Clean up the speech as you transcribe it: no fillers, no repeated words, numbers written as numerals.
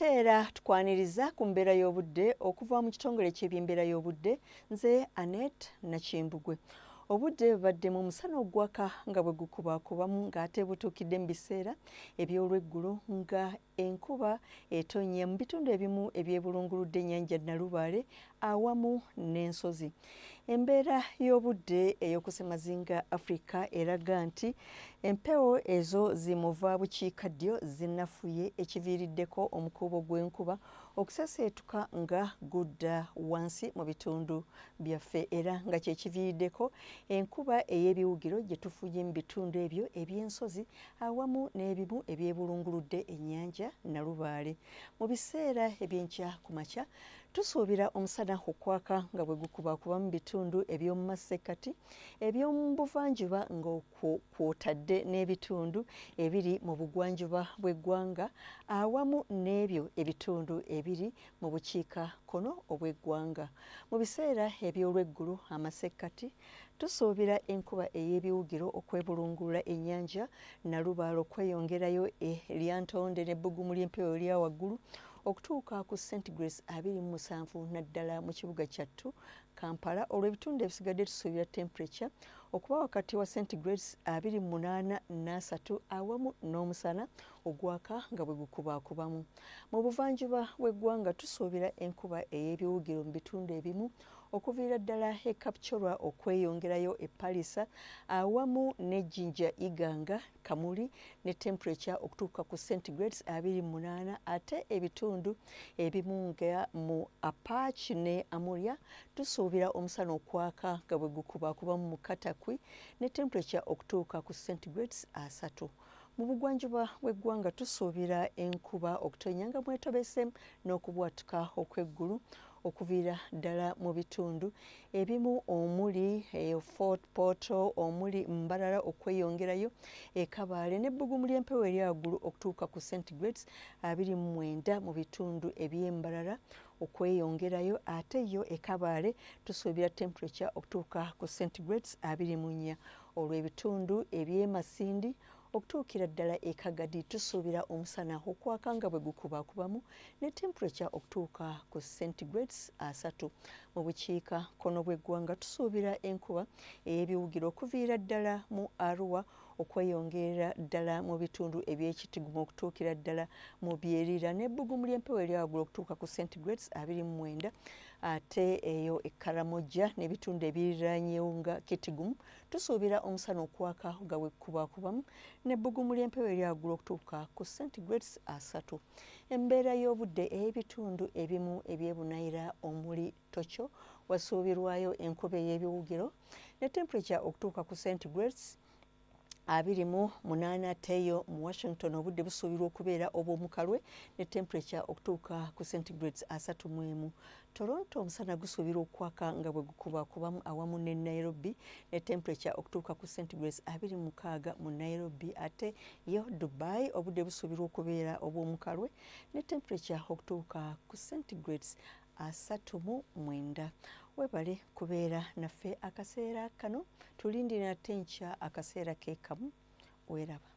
Era tukwaniriza ku mbeera y'obudde okuva mu kitongole ky'ebyembeera y'obudde. Nze Anet Nakimbugwe. Obudde bubadde mu musana ogwaka nga bwe gukubaakubamu, ng'ate butuukidde mu biseera eby'olweggulo nga enkuba etonnya mu bitundu ebimu ebyebulunguludde ennyanja Nalubaale awamu n'ensozi. Embeera y'obudde ey'okusemazinga Africa eraga nti empewo ezo zimuva bukiikaddyo zinafuye, ekiviiriddeko omukuubo gw'enkuba okuseseetuka nga gudda wansi mu bitundu byaffe, era nga kyekiviiriddeko enkuba ey'ebiwugiro gye tufunye mu bitundu ebyo eby'ensozi awamu n'ebimu ebyebulunguludde ennyanja Nalubaale. Mu biseera ebyenkya ku makya tusuubira omusana okwaka nga bwe gukubakuba mu bitundu eby'omu masekkati eby'omu buvanjuba, nga kwotadde n'ebitundu ebiri mu bugwanjuba bw'eggwanga awamu n'ebyo ebitundu ebiri mu bukiika kkono obw'eggwanga. Mu biseera eby'olweggulo amasekkati tusuubira enkuba ey'ebiwugiro okwebulungulula ennyanja Nalubaale okweyongerayo e Lyantonde n'ebbugumu ly'empewo erya waggulu okutuuka ku centigrades 27, naddala mu kibuga kyattu Kampala. Olw'ebitundu ebisigadde tusuubira temperature okuba wakati wa centigrades 28 n'asatu awamu n'omusana ogwaka nga bwe gukubaakubamu. Mu buvanjuba bw'eggwanga tusuubira enkuba ey'ebiwugiro mu bitundu ebimu okuviira ddala e Kapchorwa okweyongerayo e Palisa awamu ne Jinja, Iganga, Kamuli ne temperature okutuuka ku centigrades 28, ate ebitundu ebimu nga mu Apac ne Amuria tusuubira omusana okwaka nga bwe gukubaakubamu mu Katakwi ne temperature okutuuka ku centigrades 30. Mu bugwanjuba bw'eggwanga tusuubira enkuba okutonnya nga mwetobese n'okubwatuka okw'eggulu okuviira ddala mu bitundu ebimu omuli Fort Portal, omuli Mbarara okweyongerayo e Kabaale, n'ebbugumu ly'empewo erya waggulu okutuuka ku centigrades 29 mu bitundu eby'Embarara okweyongerayo, ate yo e Kabaale tusuubira temperature okutuuka ku centigrades 24. Olw'ebitundu eby'e Masindi okutuukira ddala e Kagadi tusuubira omusana okwaka nga bwe gukubaakubamu ne temperature okutuuka ku centigrades 30. Mu bukiika kkono bw'eggwanga tusuubira enkuba ey'ebiwugiro okuviira ddala mu Arua okweyongera ddala mu bitundu eby'Ekitigumu okutuukira ddala mu Byerira n'ebbugumu ly'empewo erya waggulu okutuuka ku centigrades 29, ate eyo e Karamoja n'ebitundu ebiriraanyeewo nga Kitigumu tusuubira omusana okwaka nga bwe gukubaakubamu n'ebbugumu ly'empewo erya waggulu okutuuka ku centigrades 30. Embeera y'obudde ey'ebitundu ebimu eby'ebunaayira omuli Tokyo wasuubirwayo enkuba ey'ebiwugiro ne temperature okutuuka ku centigrades 28, ate eyo mu Washington obudde busuubirwa okubeera obw'omukalwe ne temperature okutuuka ku centigrades 31. Toronto omusana gusuubirwa okwaka nga bwe gukubaakubamu awamu ne Nairobi ne temperature okutuuka ku centigrades 26 mu Nairobi, ate yo Dubai obudde busuubirwa okubeera obw'omukalwe ne temperature okutuuka ku centigrades 39. Webale kubeera naffe akaseera kano, tulindira ate nkya akaseera ke kamu. Weeraba.